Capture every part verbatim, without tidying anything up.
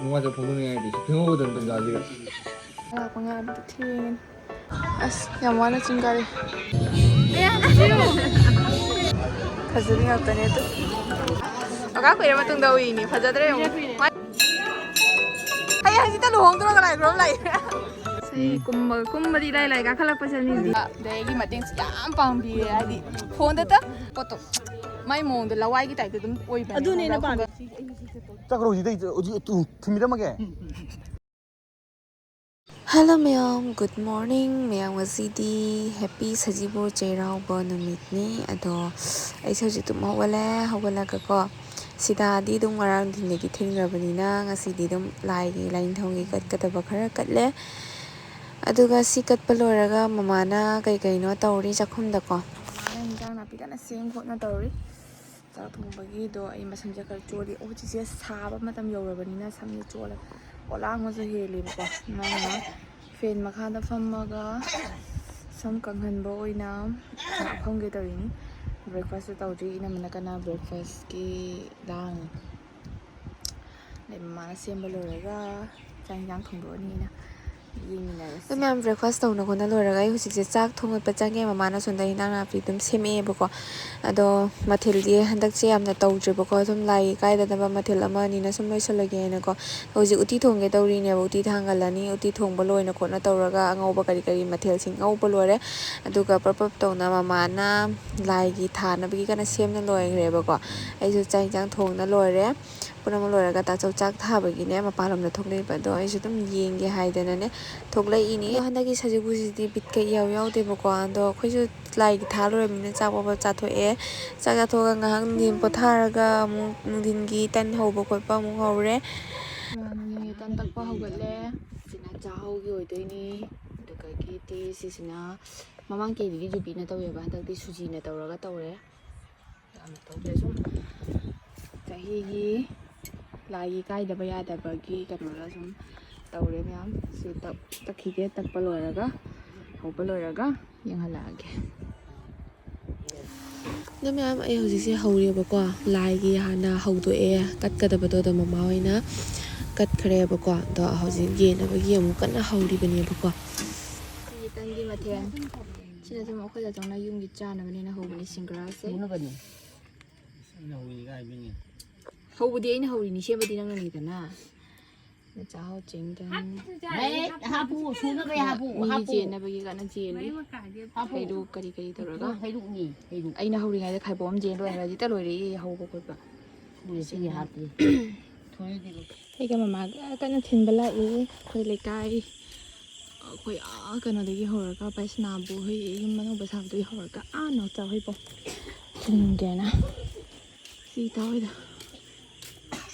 ꯅꯨꯡꯉꯥꯏꯇꯕ ꯐꯣꯡꯗꯣꯛꯅꯤꯡꯉꯥꯏꯗꯤ ꯁꯤ ꯊꯦꯡꯍꯧꯒꯗꯕ ꯇꯟꯖꯥꯁꯤꯒ꯫ ꯂꯥꯛꯄ ꯉꯥꯏꯕꯗ ꯊꯦꯡꯉꯦ꯫ ꯑꯁ, ꯌꯥꯝ ꯋꯥꯅ ꯆꯤꯡ ꯀꯥꯔꯦ꯫ ꯐꯖꯕꯤ ꯉꯥꯛꯇꯅꯦ ꯑꯗꯨ꯫ ꯑꯣꯖꯥ ꯀꯨꯏꯔ ꯃꯇꯨꯡꯗ ꯎꯏꯅꯤ꯫ ꯐꯖꯗ꯭ꯔꯦ ꯌꯦꯡꯉꯨ꯫ ꯍꯌꯦꯡ ꯍꯪꯆꯤꯠꯇ ꯂꯨꯍꯣꯡꯗꯣꯔꯒ ꯂꯥꯛꯏ ꯈꯨꯔꯨꯝ ꯂꯥꯛꯏ꯫ ꯁꯤ ꯀꯨꯝꯕ-, ꯀꯨꯝꯕꯗꯤ ꯏꯂꯥꯏ ꯂꯥꯏ ꯀꯥꯈꯠꯂꯛꯄꯁꯦ ꯑꯅꯤꯗꯤ꯫ ꯑꯗꯩ ꯑꯩꯒꯤ ꯃꯇꯦꯡꯁꯨ ꯌꯥꯝ ꯄꯥꯡꯕꯤꯔꯦ꯫ ꯍꯥꯏꯗꯤ ꯐꯣꯟꯗꯇ ꯄꯣꯠꯇꯣ ꯃꯥꯏ ꯃꯑꯣꯡꯗꯣ ꯂꯋꯥꯏꯒꯤ ꯇꯥꯏꯞꯇ ꯑꯗꯨꯝ ꯑꯣꯏꯕꯅꯦ꯫ ꯑꯗꯨꯅꯦ ꯑꯩꯅ ꯈꯪꯕ꯭ꯔꯥ? ꯄꯥꯝꯃꯤꯁꯦ꯫ ꯆꯠꯈ꯭ꯔꯣ ꯍꯧꯖꯤꯛꯇꯩ, ꯍꯧꯖꯤꯛ ꯊꯤꯟꯕꯤꯔꯝꯃꯒꯦ꯫ Hello ꯃꯌꯥꯝ, good morning ꯃꯌꯥꯝ꯫ ꯉꯁꯤꯗꯤ happy ꯁꯖꯤꯕꯨ ꯆꯩꯔꯥꯎꯕ ꯅꯨꯃꯤꯠꯅꯤ꯫ ꯑꯗꯣ ꯑꯩꯁꯦ ꯍꯧꯖꯤꯛ ꯇꯨꯝ ꯍꯧꯒꯠꯂꯦ꯫ ꯍꯧꯒꯠꯂꯒꯀꯣ, ꯁꯤꯗꯥꯗꯤ ꯑꯗꯨꯝ ꯉꯔꯥꯡ ꯅꯨꯡꯊꯤꯟꯗꯒꯤ ꯊꯤꯟꯈ꯭ꯔꯕꯅꯤꯅ ꯉꯁꯤꯗꯤ ꯑꯗꯨꯝ ꯂꯥꯏꯒꯤ, ꯂꯥꯏꯅꯤꯡꯊꯧꯒꯤ ꯀꯠꯀꯗꯕ ꯈꯔ ꯀꯠꯂꯦ꯫ ꯑꯗꯨꯒ ꯁꯤ ꯀꯠꯄ ꯂꯣꯏꯔꯒ ꯃꯃꯥꯅ ꯀꯩ ꯀꯩꯅꯣ ꯇꯧꯔꯤ ꯆꯥꯛꯈꯨꯝꯗꯀꯣ꯫ ꯃꯃꯥꯅ ꯍꯤꯟꯖꯥꯡ ꯅꯥꯄꯤ ꯀꯟꯅ ꯁꯦꯝ ꯈꯣꯠꯅ ꯇꯧꯔꯤ꯫ ꯆꯥꯛ ꯊꯣꯡꯕꯒꯤꯗꯣ ꯑꯩ ꯃꯁꯝꯁꯦ ꯈꯔ ꯆꯣꯠꯂꯤ꯫ ꯍꯧꯖꯤꯛꯁꯦ ꯁꯥꯕ ꯃꯇꯝ ꯌꯧꯔꯕꯅꯤꯅ ꯁꯝꯁꯦ ꯆꯣꯠꯂꯦ꯫ ꯄꯣꯂꯥꯡꯕꯁꯨ ꯍꯦꯜꯂꯦꯕꯀꯣ꯫ ꯃꯥꯅ ꯐꯦꯟ ꯃꯈꯥꯗ ꯐꯝꯃꯒ ꯁꯝ ꯀꯪꯍꯟꯕ ꯑꯣꯏꯅ ꯉꯥꯏꯍꯥꯛ ꯐꯝꯒꯦ ꯇꯧꯔꯤꯅꯤ꯫ Breakfast ꯁꯨ ꯇꯧꯗ꯭ꯔꯤ꯫ ꯏꯅꯝꯃꯅ ꯀꯟꯅ breakfast ꯀꯤ ꯂꯥꯡꯉꯤ꯫ ꯑꯗꯩ ꯃꯃꯥꯅ ꯁꯦꯝꯕ ꯂꯣꯏꯔꯒ ꯆꯥꯛ ꯏꯟꯖꯥꯡ ꯊꯣꯡꯗꯣꯛꯑꯅꯤꯅ ꯌꯦꯡꯃꯤꯟꯅꯔꯁꯤ꯫ ꯑꯗꯨ ꯃꯌꯥꯝ breakfast ꯇꯧꯅ ꯈꯣꯠꯅ ꯂꯣꯏꯔꯒ ꯑꯩ ꯍꯧꯖꯤꯛꯁꯦ ꯆꯥꯛ ꯊꯣꯡꯒꯠꯄ ꯆꯪꯉꯦ꯫ ꯃꯃꯥꯅ ꯁꯣꯝꯗ ꯍꯤꯟꯖꯥꯡ ꯅꯥꯄꯤ ꯑꯗꯨꯝ ꯁꯦꯝꯃꯛꯑꯦꯕꯀꯣ꯫ ꯑꯗꯣ ꯃꯊꯦꯜꯗꯤ ꯍꯟꯗꯛꯁꯦ ꯌꯥꯝꯅ ꯇꯧꯗ꯭ꯔꯦꯕꯀꯣ꯫ ꯑꯗꯨꯝ ꯂꯥꯏꯒꯤ ꯀꯥꯏꯗꯅꯕ ꯃꯊꯦꯜ ꯑꯃ ꯑꯅꯤꯅ ꯁꯨꯝ ꯂꯣꯏꯁꯤꯜꯂꯒꯦ ꯍꯥꯏꯅꯀꯣ꯫ ꯍꯧꯖꯤꯛ ꯎꯇꯤ ꯊꯣꯡꯒꯦ ꯇꯧꯔꯤꯅꯦꯕ꯫ ꯎꯇꯤ ꯊꯥꯡꯒꯠꯂꯅꯤ꯫ ꯎꯇꯤ ꯊꯣꯡꯕ ꯂꯣꯏꯅ ꯈꯣꯠꯅ ꯇꯧꯔꯒ ꯑꯉꯧꯕ ꯀꯔꯤ ꯀꯔꯤ ꯃꯊꯦꯜꯁꯤꯡ ꯉꯧꯕ ꯂꯣꯏꯔꯦ꯫ ꯑꯗꯨꯒ ꯄ꯭ꯔꯞ ꯄ꯭ꯔꯞ ꯇꯧꯅ ꯃꯃꯥꯅ ꯂꯥꯏꯒꯤ ꯊꯥꯅꯕꯒꯤ ꯀꯟꯅ ꯁꯦꯝꯅ ꯂꯣꯏꯈ꯭ꯔꯦꯕꯀꯣ꯫ ꯑꯩꯁꯨ ꯆꯥꯛ ꯏꯟꯖꯥꯡ ꯊꯣꯡꯅ ꯂꯣꯏꯔꯦ꯫ ꯄꯨꯝꯅꯃꯛ ꯂꯣꯏꯔꯒ ꯇꯥꯆꯧ ꯆꯥꯛ ꯊꯥꯕꯒꯤꯅꯦ ꯃꯄꯥꯟꯂꯣꯝꯗ ꯊꯣꯛꯂꯛꯏꯕ꯫ ꯑꯗꯣ ꯑꯩꯁꯨ ꯑꯗꯨꯝ ꯌꯦꯡꯒꯦ ꯍꯥꯏꯗꯅꯅꯦ ꯊꯣꯛꯂꯛꯏꯅꯤ꯫ ꯑꯗꯣ ꯍꯟꯗꯛꯀꯤ ꯁꯖꯤꯕꯨꯁꯤꯗꯤ ꯕꯤꯠꯀ ꯏꯌꯥꯎ ꯌꯥꯎꯗꯦꯕꯀꯣ꯫ ꯑꯗꯣ ꯑꯩꯈꯣꯏꯁꯨ ꯂꯥꯏꯒꯤ ꯊꯥ ꯂꯣꯏꯔꯕꯅꯤꯅ ꯆꯥꯛ ꯄꯕ ꯆꯥꯊꯣꯛꯑꯦ꯫ ꯆꯥꯛ ꯆꯥꯊꯣꯛꯑꯒ ꯉꯥꯏꯍꯥꯛ ꯅꯨꯡꯊꯤꯟ ꯄꯣꯊꯥꯔꯒ ꯑꯃꯨꯛ ꯅꯨꯡꯊꯤꯟꯒꯤ ꯇꯟ ꯍꯧꯕ ꯈꯣꯠꯄ ꯑꯃꯨꯛ ꯍꯧꯔꯦ꯫ ꯅꯨꯡꯊꯤꯟꯒꯤ ꯇꯟ ꯇꯛꯄ ꯍꯧꯒꯠꯂꯦ꯫ ꯁꯤꯅ ꯆꯥꯛꯍꯧꯒꯤ ꯑꯣꯏꯗꯣꯏꯅꯤ꯫ ꯑꯗꯨꯗꯒꯤꯗꯤ ꯁꯤꯁꯤꯅ ꯃꯃꯥꯡ ꯀꯦꯗꯤꯗꯤ ꯌꯨꯕꯤꯅ ꯇꯧꯋꯦꯕ, ꯍꯟꯗꯛꯇꯤ ꯁꯨꯖꯤꯅ ꯇꯧꯔꯒ ꯇꯧꯔꯦ꯫ ꯌꯥꯝꯅ ꯇꯧꯗꯦ, ꯁꯨꯝ ꯆꯍꯤꯒꯤ ꯂꯥꯏꯒꯤ ꯀꯥꯏꯗꯕ ꯌꯥꯗꯕꯒꯤ ꯀꯩꯅꯣꯗ ꯁꯨꯝ ꯇꯧꯔꯦ ꯃꯌꯥꯝ꯫ ꯁꯤ ꯇꯛ-, ꯇꯛꯈꯤꯒꯦ, ꯇꯛꯄ ꯂꯣꯏꯔꯒ, ꯍꯧꯕ ꯂꯣꯏꯔꯒ ꯌꯦꯡꯍꯜꯂꯛꯑꯒꯦ꯫ ꯑꯗꯣ ꯃꯌꯥꯝ, ꯑꯩ ꯍꯧꯖꯤꯛꯁꯦ ꯍꯧꯔꯦꯕꯀꯣ, ꯂꯥꯏꯒꯤ ꯍꯥꯟꯅ ꯍꯧꯗꯣꯛꯑꯦ, ꯀꯠꯀꯗꯕꯗꯣ ꯑꯗꯣ ꯃꯃꯥ ꯍꯣꯏꯅ ꯀꯠꯈ꯭ꯔꯦꯕꯀꯣ꯫ ꯑꯗꯣ ꯍꯧꯖꯤꯛ ꯌꯦꯟꯅꯕꯒꯤ ꯑꯃꯨꯛ ꯀꯟꯅ ꯍꯧꯔꯤꯕꯅꯦꯕꯀꯣ꯫ ꯁꯤꯒꯤ ꯇꯟꯒꯤ ꯃꯊꯦꯜ꯫ ꯁꯤꯅ ꯁꯨꯝ ꯑꯩꯈꯣꯏ ꯗꯥꯆꯧꯅ ꯌꯨꯝꯒꯤ ꯆꯥꯅꯕꯅꯦꯅ ꯍꯧꯕꯅꯦ, ꯁꯤꯡꯒꯔꯥꯁꯦ꯫ ꯁꯨꯅꯕꯅꯦ꯫ ꯑꯩꯅ ꯍꯧꯔꯤꯅꯤ ꯀꯥꯏ ꯍꯥꯏꯕꯅꯤ꯫ ꯍꯧꯕꯗꯤ ꯑꯩꯅ ꯍꯧꯔꯤꯅꯤ, ꯁꯦꯝꯕꯗꯤ ꯅꯪꯅꯅꯤꯗꯅ꯫ ꯅ ꯆꯥꯛꯍꯥꯎ ꯆꯦꯡꯗꯪ꯫ ꯑꯦ, ꯍꯥꯞꯄꯨ, ꯁꯨꯅꯕ ꯍꯥꯞꯄꯨ, ꯃꯤꯒꯤ ꯍꯥꯞꯄꯨ꯫ ꯆꯦꯟꯅꯕꯒꯤ ꯀꯟꯅ ꯆꯦꯜꯂꯤ꯫ ꯍꯥꯞꯄꯨ꯫ ꯍꯩꯔꯨꯛ ꯀꯔꯤ ꯀꯔꯤ ꯇꯧꯔꯒ꯫ ꯍꯩꯔꯨꯛꯅꯤ, ꯍꯩꯔꯨꯛ꯫ ꯑꯩꯅ ꯍꯧꯔꯤꯉꯩꯗ ꯈꯥꯏꯕꯣꯛ ꯑꯃ ꯆꯦꯟ ꯂꯣꯏꯔꯦ, ꯍꯧꯖꯤꯛꯇ ꯂꯣꯏꯔꯦ ꯍꯧꯕ ꯈꯣꯠꯄ꯫ ꯁꯨꯔꯦ, ꯁꯤꯒꯤ ꯍꯥꯞꯄꯤ꯫ ꯊꯣꯏꯗꯤ꯫ ꯑꯩꯒ ꯃꯃꯥꯒ ꯀꯟꯅ ꯊꯤꯟꯕ ꯂꯥꯛꯏ ꯑꯩꯈꯣꯏ ꯂꯩꯀꯥꯏ꯫ ꯑꯩꯈꯣꯏ ꯑꯥ ꯀꯩꯅꯣꯗꯒꯤ ꯍꯧꯔꯒ ꯄꯥꯏꯁꯅꯥꯕꯨ ꯍꯣꯏ ꯌꯨꯝ ꯑꯅꯧꯕ ꯁꯥꯕꯗꯒꯤ ꯍꯧꯔꯒ ꯑꯥ ꯅꯥꯎꯆꯥ ꯍꯣꯏꯐꯥꯎ ꯊꯤꯟꯒꯦꯅ꯫ ꯁꯤ ꯏꯇꯥ ꯍꯣꯏꯗ꯫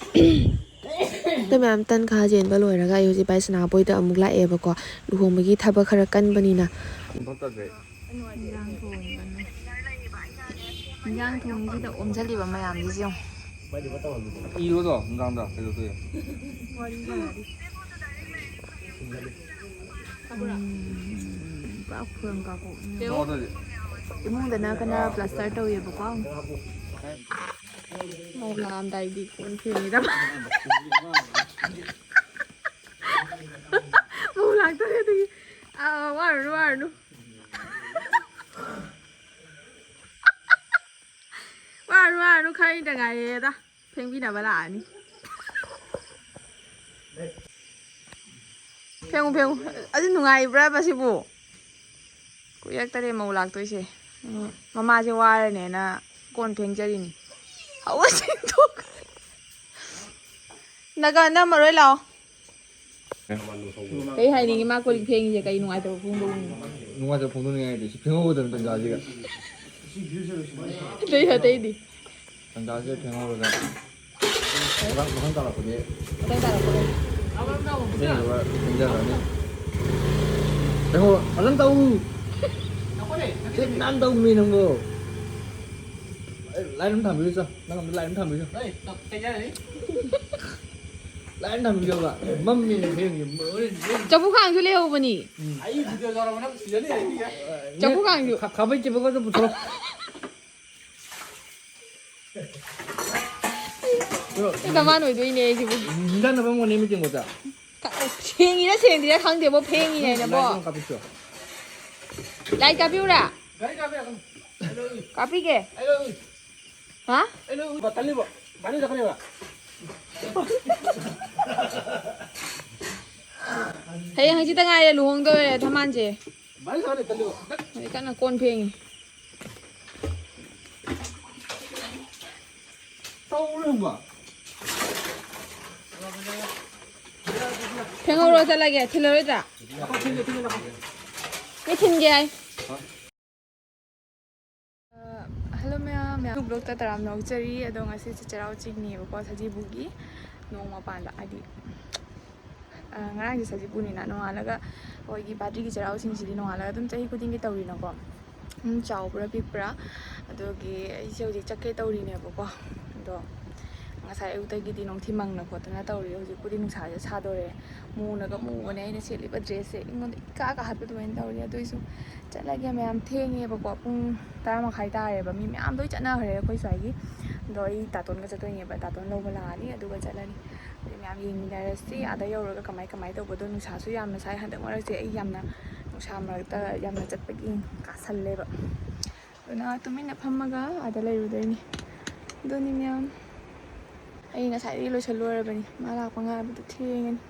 ꯑꯩꯈꯣꯏ ꯃꯌꯥꯝ ꯇꯟ ꯈꯥ ꯆꯦꯟꯕ ꯂꯣꯏꯔꯒ ꯑꯩ ꯍꯧꯖꯤꯛ ꯄꯥꯏꯁꯅꯥꯕꯣꯏꯗ ꯑꯃꯨꯛ ꯂꯥꯛꯑꯦꯕꯀꯣ꯫ ꯂꯨꯍꯣꯡꯕꯒꯤ ꯊꯕꯛ ꯈꯔ ꯀꯟꯕꯅꯤꯅ꯫ ꯏꯟꯖꯥꯡ ꯊꯣꯡꯉꯤꯕꯅꯤ꯫ ꯏꯟꯖꯥꯡ ꯊꯣꯡꯉꯤꯁꯤꯗ ꯑꯣꯝꯁꯤꯜꯂꯤꯕ ꯃꯌꯥꯝꯁꯤꯁꯨ ꯌꯦꯡꯉꯨ꯫ ꯏꯔꯣꯗꯣ ꯅꯨꯡꯗꯥꯡꯗ ꯀꯩꯗꯧꯗꯣꯏ? ꯋꯥꯔꯤ ꯁꯥꯟꯅꯔꯤ꯫ ꯎꯝ, ꯄꯨꯔꯥ ꯈꯨꯔꯪ ꯀꯥꯡꯄꯣꯛꯅꯤ꯫ ꯏꯃꯨꯡꯗꯅ ꯀꯟꯅ ꯄ꯭ꯂꯥꯁꯇꯔ ꯇꯧꯔꯤꯕꯀꯣ꯫ ꯃꯧ ꯂꯥꯛꯑꯝꯗꯥꯏꯗꯤ ꯀꯣꯟ ꯐꯦꯡꯉꯤꯗ꯫ ꯃꯧ ꯂꯥꯛꯇꯣꯔꯦ ꯑꯗꯨꯒꯤ꯫ ꯑꯥ, ꯋꯥꯔꯨꯅꯨ, ꯋꯥꯔꯨꯅꯨ꯫ ꯋꯥꯔꯨꯅꯨ, ꯋꯥꯔꯨꯅꯨ, ꯈꯔꯅꯤꯗ ꯉꯥꯏꯔꯦꯗ꯫ ꯐꯦꯡꯕꯤꯅꯕ ꯂꯥꯛꯑꯅꯤ꯫ ꯐꯦꯡꯉꯨ, ꯐꯦꯡꯉꯨ꯫ ꯑꯗꯨ ꯅꯨꯡꯉꯥꯏꯕ꯭ꯔꯕ ꯁꯤꯕꯨ? ꯀꯨꯏꯔꯛꯇꯔꯦ ꯃꯧ ꯂꯥꯛꯇꯣꯏꯁꯦ꯫ ꯎꯝ, ꯃꯃꯥꯁꯦ ꯋꯥꯔꯅꯦꯅ ꯀꯣꯟ ꯐꯦꯡꯖꯔꯤꯅꯤ꯫ ꯍꯧꯒꯠ ꯁꯦꯡꯗꯣꯛ꯫ ꯅꯒ ꯅꯝꯃꯔꯣꯏ ꯂꯥꯛꯑꯣ꯫ ꯀꯩ ꯍꯥꯏꯅꯤꯡꯉꯤ? ꯃꯥ ꯀꯣꯜ ꯂꯤꯛ ꯐꯦꯡꯉꯤꯁꯦ ꯀꯩ ꯅꯨꯡꯉꯥꯏꯇꯕ ꯐꯣꯡꯗꯣꯛꯅꯤꯡꯉꯤ? ꯅꯨꯡꯉꯥꯏꯇꯕ ꯐꯣꯡꯗꯣꯛꯅꯤꯡꯉꯥꯏ ꯂꯩꯇꯦ꯫ ꯁꯤ ꯐꯦꯡꯍꯧꯒꯗꯕꯅꯤ ꯇꯟꯖꯥꯁꯤꯒ꯫ ꯑꯇꯩ, ꯑꯇꯩꯗꯤ? ꯇꯟꯖꯥꯁꯤꯗ ꯐꯦꯡꯍꯧꯔꯒ ꯃꯊꯪ, ꯃꯊꯪ ꯇꯥꯔꯛꯄꯗꯤ ꯃꯊꯪ ꯇꯥꯔꯛꯄꯗ꯫ ꯐꯦꯡꯅꯕ ꯐꯦꯡꯖꯔꯅꯤ꯫ ꯐꯦꯡꯍꯧꯔꯣ꯫ ꯐꯖꯅ ꯇꯧ꯫ ꯆꯦꯛ ꯅꯥꯟ ꯇꯧꯃꯤ ꯅꯪꯕꯣ꯫ ꯑꯩ ꯂꯥꯏꯠ ꯑꯃ ꯊꯥꯟꯕꯤꯌꯨ ꯆꯣ꯫ ꯅꯪ ꯑꯝꯇ ꯂꯥꯏꯠ ꯑꯃ ꯊꯥꯟꯕꯤꯌꯨ꯫ ꯂꯥꯏꯠ ꯑꯃ ꯊꯥꯟꯕꯤꯌꯣꯕ꯫ ꯃꯝꯃꯦ ꯐꯦꯡꯒꯦ꯫ ꯆꯐꯨ ꯈꯥꯡꯁꯨ ꯂꯩꯍꯧꯕꯅꯤ꯫ ꯎꯝ꯫ ꯆꯐꯨ ꯈꯥꯡꯁꯨ꯫ ꯈꯥ-, ꯈꯥꯕꯩ ꯆꯦꯄꯜꯒꯗꯣ ꯄꯨꯊꯣꯔꯛꯑꯣ꯫ ꯀꯃꯥꯟ ꯑꯣꯏꯗꯣꯏꯅꯦ ꯑꯩꯁꯤꯕꯨ꯫ ꯐꯦꯡꯉꯤꯔ ꯁꯦꯡꯗ꯭ꯔꯤꯔ ꯈꯪꯗꯦꯕꯣ, ꯐꯦꯡꯉꯤꯅꯦꯅꯕꯣ꯫ ꯂꯥꯏ ꯀꯥꯞꯄꯤꯎꯔꯥ? ꯀꯥꯞꯄꯤꯒꯦ꯫ ꯍꯥ? ꯍꯌꯦꯡ ꯍꯪꯆꯤꯠꯇ ꯉꯥꯏꯔꯦ ꯂꯨꯍꯣꯡꯗꯧꯔꯦ ꯊꯝꯃꯥꯟꯁꯦ꯫ ꯍꯧꯖꯤꯛ ꯀꯟꯅ ꯀꯣꯟ ꯐꯦꯡꯉꯤ꯫ ꯐꯦꯡꯍꯧꯔꯣ, ꯆꯠꯂꯒꯦ꯫ ꯊꯤꯜꯂꯔꯣꯏꯗ꯭ꯔꯥ? ꯃꯤ ꯊꯤꯟꯒꯦ ꯍꯥꯏ꯫ ꯍꯜꯂꯣ ꯃꯌꯥꯝ, ꯃꯌꯥꯝ ꯕ꯭ꯂꯣꯛꯇ ꯇꯔꯥꯝꯅ ꯑꯣꯛꯆꯔꯤ꯫ ꯑꯗꯣ ꯉꯁꯤꯁꯦ ꯆꯩꯔꯥꯎ ꯆꯤꯡꯅꯦꯕꯀꯣ, ꯁꯖꯤꯕꯨꯒꯤ ꯅꯣꯡꯃ ꯄꯥꯟꯕ, ꯍꯥꯏꯗꯤ, ꯑ, ꯉꯔꯥꯡꯁꯦ ꯁꯖꯤꯕꯨꯅꯤꯅ, ꯅꯣꯡꯉꯥꯜꯂꯒ ꯑꯩꯈꯣꯏꯒꯤ ꯄꯥꯗ꯭ꯔꯤꯒꯤ ꯆꯩꯔꯥꯎ ꯆꯤꯡꯁꯤꯗꯤ ꯅꯣꯡꯉꯥꯜꯂꯒ ꯑꯗꯨꯝ ꯆꯍꯤ ꯈꯨꯗꯤꯡꯒꯤ ꯇꯧꯔꯤꯅꯀꯣ꯫ ꯎꯝ, ꯆꯥꯎꯕ꯭ꯔꯥ ꯄꯤꯛꯄ꯭ꯔꯥ? ꯑꯗꯨꯒꯤ ꯑꯩꯁꯦ ꯍꯧꯖꯤꯛ ꯆꯠꯀꯦ ꯇꯧꯔꯤꯅꯦꯕꯀꯣ꯫ ꯑꯗꯣ ꯉꯁꯥꯏ ꯑꯌꯨꯛꯇꯒꯤꯗꯤ ꯅꯨꯡꯊꯤ ꯃꯪꯅ ꯈꯣꯠꯇꯅ ꯇꯧꯔꯤ꯫ ꯍꯧꯖꯤꯛꯄꯨꯗꯤ ꯅꯨꯡꯁꯥꯁꯦ ꯁꯥꯗꯣꯔꯦ꯫ ꯃꯨꯅꯒ ꯃꯨꯕꯅꯦ ꯑꯩꯅ ꯁꯦꯠꯂꯤꯕ ꯗ꯭ꯔꯦꯁꯁꯦ꯫ ꯑꯩꯉꯣꯟꯗ ꯏꯀꯥ ꯀꯥꯍꯠꯄ ꯑꯗꯨꯃꯥꯏꯅ ꯇꯧꯔꯤ꯫ ꯑꯗꯨꯏꯁꯨ ꯆꯠꯂꯒꯦ ꯃꯌꯥꯝ꯫ ꯊꯦꯡꯉꯦꯕꯀꯣ꯫ ꯄꯨꯡ ꯇꯔꯥ ꯃꯈꯥꯏ ꯇꯥꯔꯦꯕ꯫ ꯃꯤ ꯃꯌꯥꯝ ꯂꯣꯏ ꯆꯠꯅꯈ꯭ꯔꯦ ꯑꯩꯈꯣꯏ ꯁ꯭ꯋꯥꯏꯒꯤ꯫ ꯑꯗꯣ ꯑꯩ ꯇꯥꯇꯣꯟꯒ ꯆꯠꯇꯣꯏꯅꯦꯕ꯫ ꯇꯥꯇꯣꯟ ꯂꯧꯕ ꯂꯥꯛꯑꯅꯤ, ꯑꯗꯨꯒ ꯆꯠꯂꯅꯤ꯫ ꯑꯗꯨꯗꯤ ꯃꯌꯥꯝ ꯌꯦꯡꯃꯤꯟꯅꯔꯁꯤ꯫ ꯑꯥꯗ ꯌꯧꯔꯒ ꯀꯃꯥꯏ ꯀꯃꯥꯏ ꯇꯧꯕꯗꯣ꯫ ꯅꯨꯡꯁꯥꯁꯨ ꯌꯥꯝꯅ ꯁꯥꯏ ꯍꯟꯗꯛ ꯃꯔꯛꯁꯦ꯫ ꯑꯩ ꯌꯥꯝꯅ ꯅꯨꯡꯁꯥ ꯃꯔꯛꯇ ꯌꯥꯝꯅ ꯆꯠꯄꯒꯤ ꯀꯥꯁꯜꯂꯦꯕ꯫ ꯑꯗꯨꯅ ꯇꯨꯃꯤꯟꯅ ꯐꯝꯃꯒ ꯑꯥꯗ ꯂꯩꯔꯨꯗꯣꯏꯅꯤ꯫ ꯑꯗꯨꯅꯤ ꯃꯌꯥꯝ꯫ ꯑꯩ ꯉꯁꯥꯏꯗꯒꯤ ꯂꯣꯏꯁꯜꯂꯣꯏꯔꯕꯅꯤ꯫ ꯃꯥ ꯂꯥꯛꯄ ꯉꯥꯏꯕꯗ ꯊꯦꯡꯉꯅꯤ꯫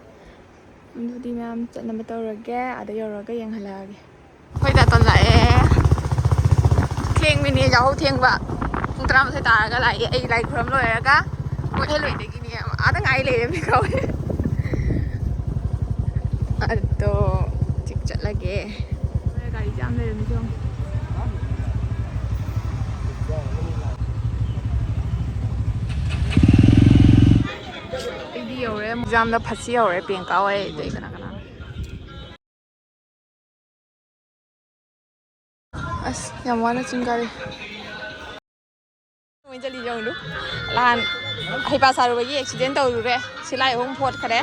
ꯑꯗꯨꯗꯤ ꯃꯌꯥꯝ ꯆꯠꯅꯕ ꯇꯧꯔꯒꯦ꯫ ꯑꯥꯗ ꯌꯧꯔꯒ ꯌꯦꯡꯍꯜꯂꯛꯑꯒꯦ꯫ ꯑꯩꯈꯣꯏ ꯗꯥꯇꯣꯟ ꯂꯥꯛꯑꯦ꯫ ꯊꯦꯡꯕꯤꯅꯦ, ꯌꯥꯍꯧ ꯊꯦꯡꯕ꯫ ꯄꯨꯡ ꯇꯔꯥꯃꯥꯊꯣꯏ ꯇꯥꯔꯒ ꯂꯥꯛꯑꯦ꯫ ꯑꯩ ꯂꯥꯏ ꯈꯨꯔꯝ ꯂꯣꯏꯔꯒ ꯃꯣꯏ ꯍꯦꯜꯂꯣꯏꯗꯒꯤꯅꯦ ꯑꯥꯗ ꯉꯥꯏ ꯂꯩꯔꯦ꯫ ꯃꯤ ꯀꯧꯋꯦ꯫ ꯑꯗꯣ ꯍꯧꯖꯤꯛ ꯆꯠꯂꯒꯦ꯫ ꯒꯥꯔꯤꯁꯦ ꯌꯥꯝ ꯂꯩꯔꯝꯃꯤꯁꯦ ꯌꯦꯡꯉꯣ꯫ ꯑꯩꯗꯤ ꯌꯧꯔꯦ꯫ ꯑꯦꯛꯖꯥꯝꯗ ꯐꯠꯁꯤ ꯌꯧꯔꯦ꯫ ꯄ꯭ꯔꯤꯌꯥꯡꯀꯥ ꯍꯣꯏ ꯑꯗꯩ ꯀꯅꯥ ꯀꯅꯥ꯫ ꯑꯁ, ꯌꯥꯝ ꯋꯥꯅ ꯆꯤꯡ ꯀꯥꯔꯦ꯫ ꯃꯣꯏ ꯆꯠꯂꯤ ꯌꯦꯡꯉꯨ꯫ ꯅꯍꯥꯟ ꯍꯩꯄꯥ ꯁꯥꯔꯨꯕꯒꯤ ꯑꯦꯛꯁꯤꯗꯦꯟ ꯇꯧꯔꯨꯔꯦ꯫ ꯁꯤꯂꯥꯏ ꯑꯍꯨꯝ ꯐꯣꯠꯈ꯭ꯔꯦ꯫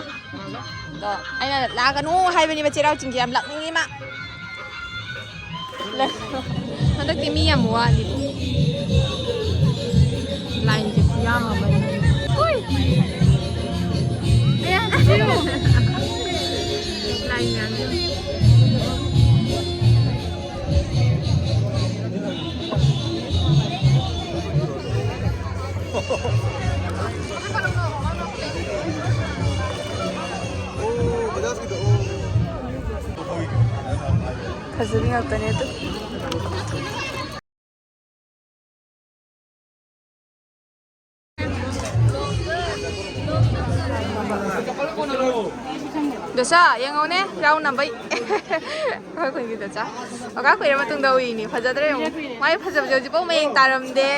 ꯑꯗꯣ ꯑꯩꯅ ꯂꯥꯛꯀꯅꯨ ꯍꯥꯏꯕꯅꯦꯕ, ꯆꯩꯔꯥꯎ ꯆꯤꯡꯁꯦ ꯌꯥꯝ ꯂꯥꯛꯅꯤꯡꯉꯤ ꯃꯥ꯫ ꯍꯟꯗꯛꯇꯤ ꯃꯤ ꯌꯥꯝ ꯋꯥꯠꯂꯤ꯫ ꯐꯖꯕꯤ ꯉꯥꯛꯇꯅꯦ ꯑꯗꯨ꯫ ꯗꯣꯁꯥ ꯌꯦꯡꯉꯧꯅꯦ ꯌꯥꯎꯅꯕꯩ꯫ ꯑꯩꯈꯣꯏ ꯈꯨꯟꯒꯤ ꯗꯣꯁꯥ꯫ ꯑꯣꯀꯥ ꯀꯨꯏꯔ ꯃꯇꯨꯡꯗ ꯎꯏꯅꯤ꯫ ꯐꯖꯗ꯭ꯔꯦ ꯌꯦꯡꯉꯨ꯫ ꯃꯥꯏ ꯐꯖꯕꯁꯦ ꯍꯧꯖꯤꯛꯐꯥꯎ ꯃꯌꯦꯡ ꯇꯥꯔꯝꯗꯦ꯫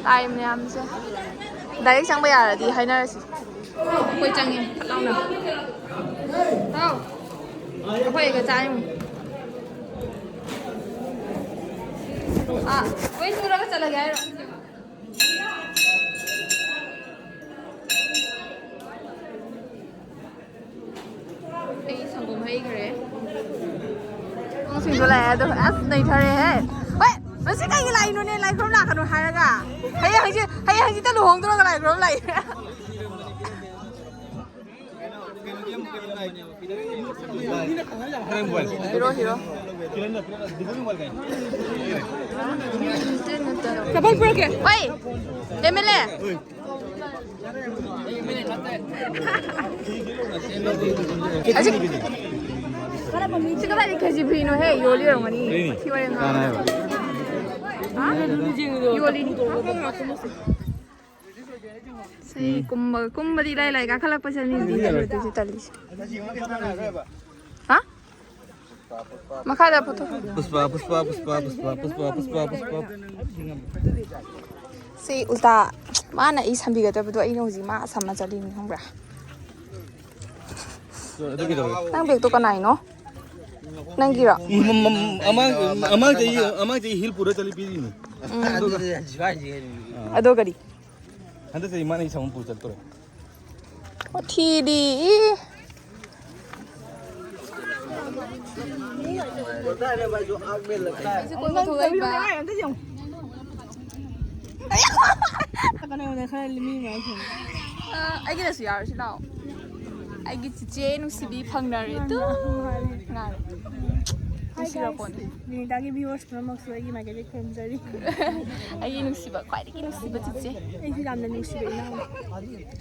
ꯇꯥꯏ ꯃꯌꯥꯝꯁꯦ꯫ ꯗꯥꯏꯔꯦꯛ ꯆꯪꯕ ꯌꯥꯔꯗꯤ ꯍꯥꯏꯅꯔꯁꯤ꯫ ꯑꯩꯈꯣꯏ ꯆꯪꯉꯦ ꯐꯠ ꯂꯥꯎꯅ꯫ ꯍꯥꯎ꯫ ꯑꯩꯈꯣꯏꯒ ꯆꯥꯔꯤꯃꯨ꯫ ꯑꯥ, ꯂꯣꯏ ꯇꯨꯔꯒ ꯆꯠꯂꯒꯦ ꯍꯥꯏꯔꯣ? ꯑꯩ ꯁꯪꯒꯣꯝ ꯍꯩꯈ꯭ꯔꯦ꯫ ꯄꯨꯡꯁꯤꯡꯁꯨ ꯂꯥꯛꯑꯦ ꯑꯗꯣ ꯑꯁ ꯅꯩꯊꯔꯦꯍꯦ꯫ ꯍꯣꯏ, ꯃꯁꯤ ꯀꯩꯒꯤ ꯂꯥꯛꯏꯅꯣꯅꯦ? ꯂꯥꯏ ꯈꯨꯔꯨꯝ ꯂꯥꯛꯀꯅꯨ ꯍꯥꯏꯔꯒ꯫ ꯍꯌꯦꯡ ꯍꯪꯆꯤꯠ, ꯍꯌꯦꯡ ꯍꯪꯆꯤꯠꯇ ꯂꯨꯍꯣꯡꯗꯣꯔꯒ ꯂꯥꯏ ꯈꯨꯔꯨꯝ ꯂꯥꯛꯏ꯫ Hero, hero. ꯀꯃꯥꯏ ꯄꯨꯔꯛꯀꯦ? ꯍꯣꯏ, ꯑꯦꯝ ꯑꯦꯜ ꯑꯦ꯫ ꯑꯁꯤ, ꯁꯤ ꯀꯗꯥꯏꯗꯩ ꯀꯦ ꯖꯤ ꯐꯤꯅꯣꯍꯦ? ꯌꯣꯜꯂꯤ ꯑꯣꯏꯔꯝꯒꯅꯤ꯫ ꯀꯔꯤꯅꯤ? ꯊꯤ ꯋꯥꯔꯦꯝ ꯉꯥꯡꯕ꯫ ꯀꯅꯥꯅ ꯍꯥꯏꯕ? ꯍꯥ? ꯌꯣꯜꯂꯤꯅꯤ꯫ ꯁꯤ ꯀꯨꯝꯕ, ꯀꯨꯝꯕꯗꯤ ꯏꯂꯥꯏ ꯂꯥꯏ, ꯀꯥꯈꯠꯂꯛꯄꯁꯦ ꯑꯅꯤꯗꯤ ꯇꯜꯂꯤꯁꯦ꯫ ꯍꯥ? ꯃꯈꯥꯗ ꯄꯨꯊꯣꯛ꯫ ꯄꯨꯁꯄꯥ, ꯄꯨꯁꯄꯥ, ꯄꯨꯁꯄꯥ꯫ ꯁꯤ ꯎꯜꯇꯥ, ꯃꯥꯅ ꯑꯩ ꯁꯝꯕꯤꯒꯗꯕꯗꯣ ꯑꯩꯅ ꯍꯧꯖꯤꯛ ꯃꯥ ꯁꯝꯃ ꯆꯠꯂꯤꯅꯤ ꯈꯪꯕ꯭ꯔꯥ? ꯑꯗꯨ ꯀꯩꯗꯧꯔꯦ? ꯅꯪ ꯕꯦꯒꯇꯣ ꯀꯅꯥꯏꯅꯣ? ꯅꯪꯒꯤꯔꯣ? ꯎꯝ, ꯎꯝ, ꯎꯝ, ꯑꯃꯥꯡ-, ꯑꯃꯥꯡꯗꯒꯤ, ꯑꯃꯥꯡꯗꯒꯤ ꯍꯤꯜ ꯄꯨꯔ ꯆꯠꯂꯤ ꯄꯤꯔꯤꯅꯤ꯫ ꯎꯝ꯫ ꯑꯗꯨꯒ ꯑꯗꯣ ꯀꯔꯤ? ꯍꯟꯗꯛ ꯆꯍꯤ ꯃꯥꯅ ꯑꯩ ꯁꯥꯎꯟ ꯄꯨꯔ ꯆꯠꯇꯣꯔꯦ꯫ ꯋꯥꯊꯤꯗꯤ, ꯏ꯫ ꯁꯤ ꯀꯣꯏꯕ ꯊꯣꯛꯂꯛꯏꯕ꯫ ꯑ, ꯑꯩꯒꯤꯗꯁꯨ ꯌꯥꯎꯔꯁꯤ ꯂꯥꯛꯑꯣ꯫ ꯑꯩꯒꯤ ꯆꯤꯆꯦ ꯅꯨꯡꯁꯤꯕꯤ ꯐꯪꯅꯔꯦ꯫ ꯇꯨ꯫ ꯉꯥꯏꯔꯦ꯫ ꯁꯤꯔꯄꯣꯟ꯫ ꯕꯤꯅꯤꯇꯥꯒꯤ viewers ꯄꯨꯝꯅꯃꯛꯁꯨ ꯑꯩꯒꯤ ꯃꯥꯏꯀꯩꯗꯒꯤ ꯈꯨꯔꯨꯝꯖꯔꯤ꯫ ꯑꯩꯒꯤ ꯅꯨꯡꯁꯤꯕ, ꯈ꯭ꯋꯥꯏꯗꯒꯤ ꯅꯨꯡꯁꯤꯕ ꯆꯤꯆꯦ꯫ ꯑꯩꯁꯨ ꯌꯥꯝꯅ ꯅꯨꯡꯁꯤꯕ ꯏꯅꯥꯎ꯫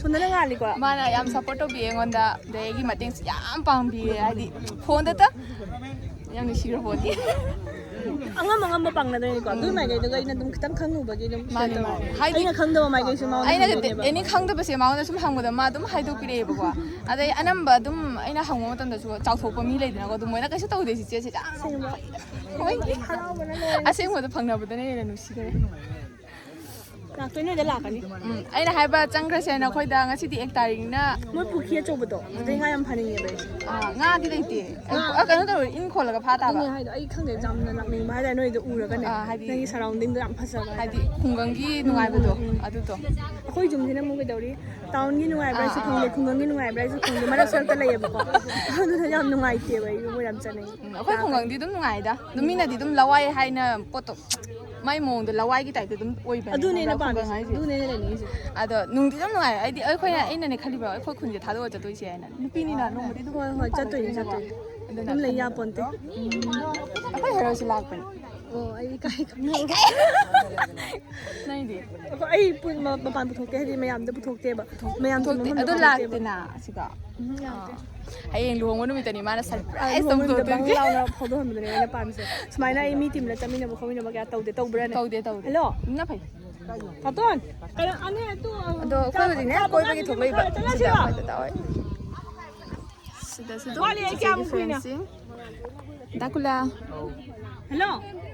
ꯁꯣꯝꯗꯅ ꯉꯥꯜꯂꯤꯀꯣ? ꯃꯥꯅ ꯌꯥꯝ support ꯇꯧꯕꯤꯌꯦ ꯑꯩꯉꯣꯟꯗ, ꯑꯗꯩ ꯑꯩꯒꯤ ꯃꯇꯦꯡꯁꯨ ꯌꯥꯝ ꯄꯥꯡꯕꯤꯌꯦ, ꯍꯥꯏꯗꯤ ꯐꯣꯟꯗꯇ ꯌꯥꯝ ꯅꯨꯡꯁꯤꯈ꯭ꯔ ꯄꯣꯠꯅꯤ꯫ ꯑꯉꯝ ꯑꯉꯝꯕ ꯄꯥꯡꯅꯗꯣꯏꯅꯤꯀꯣ, ꯑꯗꯨ ꯃꯥꯏꯀꯩꯗꯨꯒ ꯑꯩꯅ ꯑꯗꯨꯝ ꯈꯤꯇꯪ ꯈꯪꯉꯨꯕꯒꯤ ꯑꯗꯨꯝ share ꯃꯥꯅꯦ, ꯇꯧꯕ꯫ ꯃꯥꯅꯦ꯫ ꯍꯥꯏꯗꯤ ꯑꯩꯅ ꯈꯪꯗꯕ ꯃꯥꯏꯀꯩꯁꯨ ꯃꯉꯣꯟꯗ ꯑꯩꯅ ꯍꯪꯗꯣꯏꯅꯦꯕ꯫ Any ꯈꯪꯗꯕꯁꯦ ꯃꯉꯣꯟꯗ ꯁꯨꯝ ꯍꯪꯕꯗ ꯃꯥ ꯑꯗꯨꯝ ꯍꯥꯏꯗꯣꯛꯄꯤꯔꯛꯑꯦꯕꯀꯣ꯫ ꯑꯗꯩ ꯑꯅꯝꯕ ꯑꯗꯨꯝ ꯑꯩꯅ ꯍꯪꯕ ꯃꯇꯝꯗꯁꯨ ꯆꯥꯎꯊꯣꯛꯄ ꯃꯤ ꯂꯩꯗꯅꯀꯣ, ꯑꯗꯨꯝ ꯃꯣꯏꯅ ꯀꯩꯁꯨ ꯇꯧꯗꯦ ꯆꯤꯆꯦꯁꯦ ꯌꯥꯝ ꯑꯁꯦꯡꯕ꯫ ꯍꯣꯏ꯫ ꯍꯔꯥꯎꯕꯅ ꯂꯣꯏꯔꯦ꯫ ꯑꯁꯦꯡꯕꯗ ꯐꯪꯅꯕꯗꯅ ꯍꯦꯟꯅ ꯅꯨꯡꯁꯤꯈꯔꯦ꯫ ꯂꯥꯛꯇꯣꯏ ꯅꯣꯏꯗ ꯂꯥꯛꯀꯅꯤ꯫ ꯎꯝ, ꯑꯩꯅ ꯍꯥꯏꯕ ꯆꯪꯈ꯭ꯔꯁꯦ ꯅꯈꯣꯏꯗ, ꯉꯁꯤꯗꯤ ꯑꯦꯛ ꯇꯥꯔꯤꯛꯅ꯫ ꯃꯣꯏ ꯄꯨꯈ꯭ꯔꯤ ꯑꯆꯧꯕꯗꯣ ꯑꯗꯩ ꯉꯥ ꯌꯥꯝ ꯐꯥꯅꯤꯡꯉꯦꯕ ꯑꯩꯁꯦ꯫ ꯑꯥ, ꯉꯥꯗꯤ ꯂꯩꯇꯦ꯫ ꯉꯥ ꯑ, ꯀꯩꯅꯣ ꯇꯧꯔ ꯏꯟ ꯈꯣꯜꯂꯒ ꯐꯥ ꯇꯥꯕ꯫ ꯑꯗꯨꯅꯦ ꯍꯥꯏꯗꯣ ꯑꯩ ꯈꯪꯗꯦ, ꯌꯥꯝꯅ ꯂꯥꯛꯅꯤꯡꯕ ꯍꯥꯏꯇꯥꯔꯦ ꯅꯣꯏꯗꯣ ꯎꯔꯒꯅꯦ꯫ ꯑꯥ, ꯍꯥꯏꯗꯤ ꯅꯪꯒꯤ surrounding ꯗꯣ ꯌꯥꯝ ꯐꯖꯕ ꯍꯥꯏꯗꯤ ꯍꯥꯏꯇꯥꯔꯦ꯫ ꯈꯨꯡꯒꯪꯒꯤ ꯅꯨꯡꯉꯥꯏꯕꯗꯣ ꯎꯝ, ꯎꯝ꯫ ꯑꯗꯨꯗꯣ꯫ ꯑꯩꯈꯣꯏ ꯌꯨꯝꯁꯤꯅ ꯑꯃꯨꯛ ꯀꯩꯗꯧꯔꯤ, town ꯒꯤ ꯅꯨꯡꯉꯥꯏꯕ꯭ꯔꯥ ꯑꯥ, ꯍꯥꯏꯁꯨ ꯑꯥ꯫ ꯈꯪꯗꯦ, ꯈꯨꯡꯒꯪꯒꯤ ꯅꯨꯡꯉꯥꯏꯕ꯭ꯔꯥ ꯍꯥꯏꯁꯨ ꯈꯪꯗꯦ, ꯃꯔꯛ ꯁꯔꯛꯇ ꯂꯩꯌꯦꯕꯀꯣ꯫ ꯑꯗꯨꯅ ꯌꯥꯝ ꯅꯨꯡꯉꯥꯏꯇꯦꯕ ꯑꯩ ꯃꯣꯏ ꯌꯥꯝ ꯆꯠꯅꯤꯡꯉꯦ꯫ ꯎꯝ, ꯑꯩꯈꯣꯏ ꯈꯨꯡꯒꯪꯗꯤ ꯑꯗꯨꯝ ꯅꯨꯡꯉꯥꯏꯗ꯫ ꯑꯗꯨꯝ ꯃꯤꯅꯗꯤ ꯑꯗꯨꯝ ꯂꯋꯥꯏ ꯍꯥꯏꯅ ꯄꯣꯠꯇꯣ ꯃꯥꯏ ꯃꯑꯣꯡꯗ ꯂꯋꯥꯏꯒꯤ type ꯇ ꯑꯗꯨꯝ ꯑꯣꯏꯕꯅꯦ ꯑꯗꯨꯅꯦ ꯑꯩꯅ ꯈꯪꯕ꯭ꯔꯥ ꯈꯨꯡꯒꯪ ꯄꯥꯝꯃꯤꯁꯦ, ꯍꯥꯏꯁꯦ꯫ ꯑꯗꯨꯅꯦ ꯑꯩꯅ ꯂꯩꯅꯤꯡꯉꯤꯁꯦ꯫ ꯑꯗꯣ ꯅꯨꯡꯗꯤ ꯑꯗꯨꯝ ꯅꯨꯡꯉꯥꯏ꯫ ꯑꯩꯗꯤ ꯑꯩꯈꯣꯏꯅ, ꯑꯩꯅꯅꯦ ꯈꯜꯂꯤꯕ ꯑꯩꯈꯣꯏ ꯈꯨꯟꯁꯦ ꯊꯥꯗꯣꯛꯑ ꯆꯠꯇꯣꯏꯁꯦ ꯍꯥꯏꯅ꯫ ꯅꯨꯄꯤꯅꯤꯅ ꯅꯣꯡꯃꯗꯤ ꯑꯗꯨꯝ ꯍꯣꯏ, ꯍꯣꯏ, ꯆꯠꯇꯣꯏꯅꯦ, ꯆꯠꯇꯣꯏꯅꯦ꯫ ꯑꯗꯨꯅ ꯑꯗꯨꯝ ꯂꯩ ꯌꯥꯄꯣꯟꯇꯦ꯫ ꯎꯝ꯫ ꯑꯩꯈꯣꯏ ꯍꯦꯔꯣꯁꯨ ꯂꯥꯛꯄꯅꯦ꯫ ꯑꯣ, ꯑꯩ ꯏꯀꯥꯏ ꯈꯪꯗꯦ꯫ ꯅꯪꯗꯤ? ꯑꯩꯈꯣꯏ, ꯑꯩ ꯄꯨ-, ꯃ-, ꯃꯄꯥꯟ ꯄꯨꯊꯣꯛꯇꯦ, ꯍꯥꯏꯗꯤ ꯃꯌꯥꯝꯗ ꯄꯨꯊꯣꯛꯇꯦꯕ꯫ ꯃꯌꯥꯝ ꯄꯨꯊꯣꯛꯇꯦ꯫ ꯇꯤꯟꯕ ꯃꯐꯝꯗ ꯑꯗꯣ ꯄꯨꯊꯣꯛꯇꯦꯕ꯫ ꯂꯥꯛꯇꯦꯅ ꯁꯤꯗ꯫ ꯎꯝ, ꯂꯥꯛꯇꯦ꯫ ꯑꯥ꯫ ꯍꯌꯦꯡ ꯂꯨꯍꯣꯡꯕ ꯅꯨꯃꯤꯠꯇꯅꯤ ꯃꯥꯅ ꯑ, surprise ꯂꯨꯍꯣꯡꯕ ꯅꯨꯃꯤꯠꯇ ꯕꯪ ꯇꯧꯊꯣꯛꯇꯣꯏꯁꯦ꯫ ꯂꯥꯎꯅ ꯐꯥꯎꯗꯣꯛꯍꯟꯕꯗꯨꯅꯦ ꯑꯩꯅ ꯄꯥꯝꯃꯤꯁꯦ꯫ ꯁꯨꯃꯥꯏꯅ ꯑꯩ ꯃꯤ ꯇꯤꯝꯅ ꯆꯠꯃꯤꯟꯅꯕ ꯈꯣꯠꯃꯤꯟꯅꯕ ꯀꯌꯥ ꯇꯧꯗꯦ, ꯇꯧꯕ꯭ꯔꯥꯅꯦ? ꯇꯧꯗꯦ, ꯇꯧꯗꯦ꯫ ꯍꯜꯂꯣ? ꯑꯗꯨꯅ ꯐꯩ꯫ ꯀꯥꯇꯣꯟ! ꯀꯩꯅꯣ, ꯑꯅꯦ, ꯑꯗꯨ, ꯑꯗꯣ ꯑꯩꯈꯣꯏ ꯍꯧꯖꯤꯛꯅꯦ ꯆꯥ-, ꯆꯥ ꯀꯣꯏꯕꯒꯤ ꯊꯣꯛꯂꯛꯏꯕ꯫ ꯆꯠꯂꯁꯤꯔꯣ? ꯁꯤꯗ ꯑꯩꯈꯣꯏꯗ ꯇꯧꯋꯦ꯫ ꯁꯤꯗꯁꯨ ꯑꯗꯨꯝ ꯋꯥꯠꯂꯤ, ꯑꯩ ꯆꯤꯆꯦꯒꯤ ꯀꯌꯥꯝ ꯀꯨꯏꯅ? Friends ꯁꯤꯡ꯫ ꯗꯥꯀꯨꯂꯥ꯫ ꯍꯜꯂꯣ꯫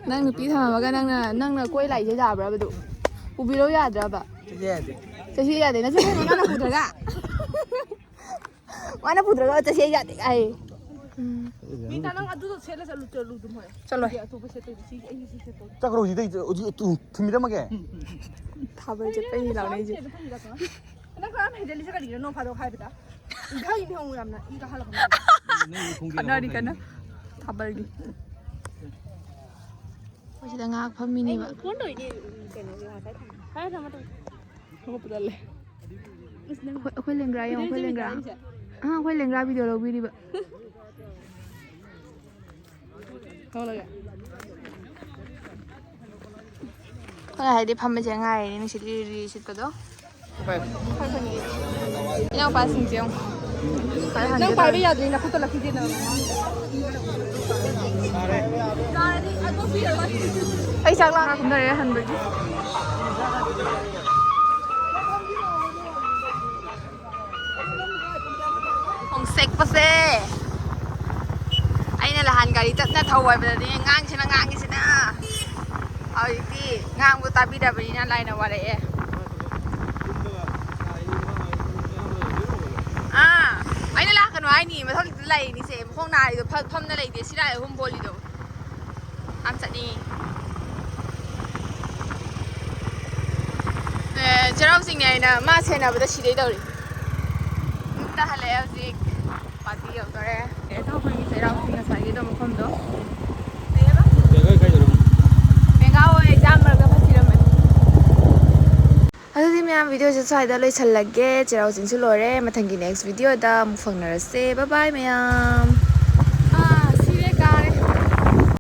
ꯅꯪ ꯅꯨꯄꯤ ꯊꯝꯃꯝꯃꯒ ꯅꯪꯅ, ꯅꯪꯅ ꯀꯣꯏ ꯂꯥꯛꯏꯁꯦ ꯌꯥꯕ꯭ꯔꯕ ꯑꯗꯨ? ꯄꯨꯕꯤꯔꯧ ꯌꯥꯗ꯭ꯔꯕ? ꯆꯠꯁꯦ ꯌꯥꯗꯦ꯫ ꯆꯠꯁꯦ ꯌꯥꯗꯦ꯫ ꯅꯆꯤꯟ ꯅꯅꯥꯎꯅ ꯄꯨꯗ꯭ꯔꯒ? ꯃꯥꯅ ꯄꯨꯗ꯭ꯔꯒ ꯆꯠꯁꯦ ꯌꯥꯗꯦ ꯍꯥꯏ꯫ ꯎꯝ꯫ ꯃꯤꯇꯥ, ꯅꯪ ꯑꯗꯨꯗꯣ ꯁꯦꯠꯂ ꯆꯠꯂꯨ, ꯆꯠꯂꯨ ꯑꯗꯨꯝ ꯍꯣꯏ꯫ ꯆꯠꯂꯣꯏ꯫ ꯁꯤꯗꯤ ꯑꯇꯣꯞꯄ ꯁꯦꯠꯇꯣꯏꯗꯤ꯫ ꯁꯤ ꯑꯩꯒꯤ ꯁꯤ ꯁꯦꯠꯇꯣꯏ꯫ ꯆꯠꯈ꯭ꯔꯣ ꯁꯤꯗꯩ, ꯍꯧꯖꯤꯛ ꯊꯤꯟꯕꯤꯔꯝꯃꯒꯦ꯫ ꯊꯥꯕꯜ ꯆꯠꯄꯩꯅꯤ ꯂꯥꯎꯅꯩꯁꯦ꯫ ꯅꯪ ꯀꯔꯝ ꯍꯩꯖꯜꯂꯤꯁꯦ ꯀꯔꯤꯒꯤꯅꯣ? ꯅꯣꯡ ꯐꯥꯗꯣꯛ ꯍꯥꯏꯕꯗ ꯏꯀꯥꯏꯅꯦ ꯌꯥꯝꯅ꯫ ꯏ ꯀꯥꯍꯜꯂꯛꯀꯅꯣ꯫ ꯈꯠꯅꯔꯤ ꯀꯟꯅ꯫ ꯊꯥꯕꯜꯒꯤ꯫ ꯑꯩꯈꯣꯏ ꯁꯤꯗ ꯉꯥꯏꯍꯥꯛ ꯐꯝꯃꯤꯅꯦꯕ꯫ ꯐꯣꯟ ꯇꯧꯔꯤꯅꯦ, ꯀꯩꯅꯣꯒꯤ ꯉꯁꯥꯏ ꯊꯝꯃꯦ꯫ ꯍꯥꯏꯔ ꯊꯝꯃꯣ ꯇꯧ꯫ ꯍꯧꯒꯠꯄ ꯇꯜꯂꯦ꯫ ꯑꯩꯈꯣꯏ, ꯑꯩꯈꯣꯏ ꯂꯦꯡꯒ꯭ꯔꯥ ꯌꯦꯡꯉꯣ, ꯑꯩꯈꯣꯏ ꯂꯦꯡꯒ꯭ꯔꯥ꯫ ꯑꯥ, ꯑꯩꯈꯣꯏ ꯂꯦꯡꯒ꯭ꯔꯥ video ꯂꯧꯕꯤꯔꯤꯕ꯫ ꯊꯣꯛꯂꯒꯦ꯫ ꯑꯩꯈꯣꯏꯅ ꯍꯥꯏꯗꯤ ꯐꯝꯕꯁꯦ ꯉꯥꯏꯔꯤꯅꯦ, ꯅꯨꯡꯁꯤꯠ ꯂꯤꯔꯤ ꯂꯤꯔꯤ ꯁꯤꯠꯄꯗꯣ꯫ ꯑꯩꯈꯣꯏ ꯈꯨꯟꯒꯤ ꯏꯅꯥꯎꯄꯥꯁꯤꯡꯁꯦ ꯌꯦꯡꯉꯨ꯫ ꯅꯪ ꯄꯥꯏꯕ ꯌꯥꯗ꯭ꯔꯤ, ꯅꯈꯨꯠꯇ ꯂꯛꯈꯤꯗꯦꯅ꯫ ꯑꯩ ꯆꯥꯛ ꯂꯥꯝ ꯀꯨꯝꯊꯔꯦ ꯍꯟꯕꯒꯤ꯫ ꯈꯣꯡꯁꯦꯛꯄꯁꯦ꯫ ꯑꯩꯅ ꯅꯍꯥꯟ ꯒꯥꯔꯤ ꯇꯞꯅ ꯊꯧ ꯍꯥꯏꯕꯗꯗꯤ ꯉꯥꯡꯁꯤꯅ ꯉꯥꯡꯉꯤꯁꯤꯅ꯫ ꯍꯧꯖꯤꯛꯇꯤ ꯉꯥꯡꯕ ꯇꯥꯕꯤꯗꯕꯅꯤꯅ ꯂꯥꯏꯅ ꯋꯥꯔꯛꯑꯦ꯫ ꯑꯥ, ꯑꯩꯅ ꯂꯥꯛꯀꯅꯨ ꯍꯥꯏꯅꯤ, ꯃꯊꯛꯇ ꯂꯩꯔꯤꯅꯤꯁꯦ꯫ ꯃꯈꯣꯡ ꯅꯥꯔꯤꯗꯣ ꯐ-, ꯐꯝꯅ ꯂꯩꯇꯦ, ꯁꯤ ꯂꯥꯏ ꯑꯍꯨꯝ ꯄꯣꯜꯂꯤꯗꯣ꯫ ꯌꯥꯝ ꯆꯠꯅꯤꯡꯉꯤ꯫ ꯑꯦ, ꯆꯩꯔꯥꯎ ꯆꯤꯡꯅꯦ ꯍꯥꯏꯅ ꯃꯥ ꯁꯦꯟꯅꯕꯗ ꯁꯤꯗꯩ ꯇꯧꯔꯤ꯫ ꯌꯨꯝꯗ ꯍꯜꯂꯛꯑꯦ ꯍꯧꯖꯤꯛ꯫ ꯄꯥꯔꯇꯤ ꯌꯧꯗꯣꯔꯦ꯫ ꯑꯦ, ꯊꯥꯡꯃꯩꯕꯟꯒꯤ ꯆꯩꯔꯥꯎ ꯆꯤꯡ ꯉꯁꯥꯏꯒꯤꯗꯣ ꯃꯐꯝꯗꯣ꯫ ꯀꯩ ꯍꯥꯏꯕ? ꯃꯦꯒꯥ ꯍꯣꯏ ꯑꯦꯛꯖꯥꯝ ꯃꯔꯛꯇ ꯐꯠ ꯊꯤꯔꯝꯃꯦ꯫ ꯑꯗꯨꯗꯤ ꯃꯌꯥꯝ, ꯚꯤꯗꯤꯑꯣꯁꯦ ꯁ꯭ꯋꯥꯏꯗ ꯂꯣꯏꯁꯜꯂꯒꯦ꯫ ꯆꯩꯔꯥꯎ ꯆꯤꯡꯁꯨ ꯂꯣꯏꯔꯦ꯫ ꯃꯊꯪꯒꯤ ꯅꯦꯛꯁ ꯚꯤꯗꯤꯑꯣꯗ ꯑꯃꯨꯛ ꯐꯪꯅꯔꯁꯦ꯫ ꯕꯥꯏ ꯕꯥꯏ ꯃꯌꯥꯝ꯫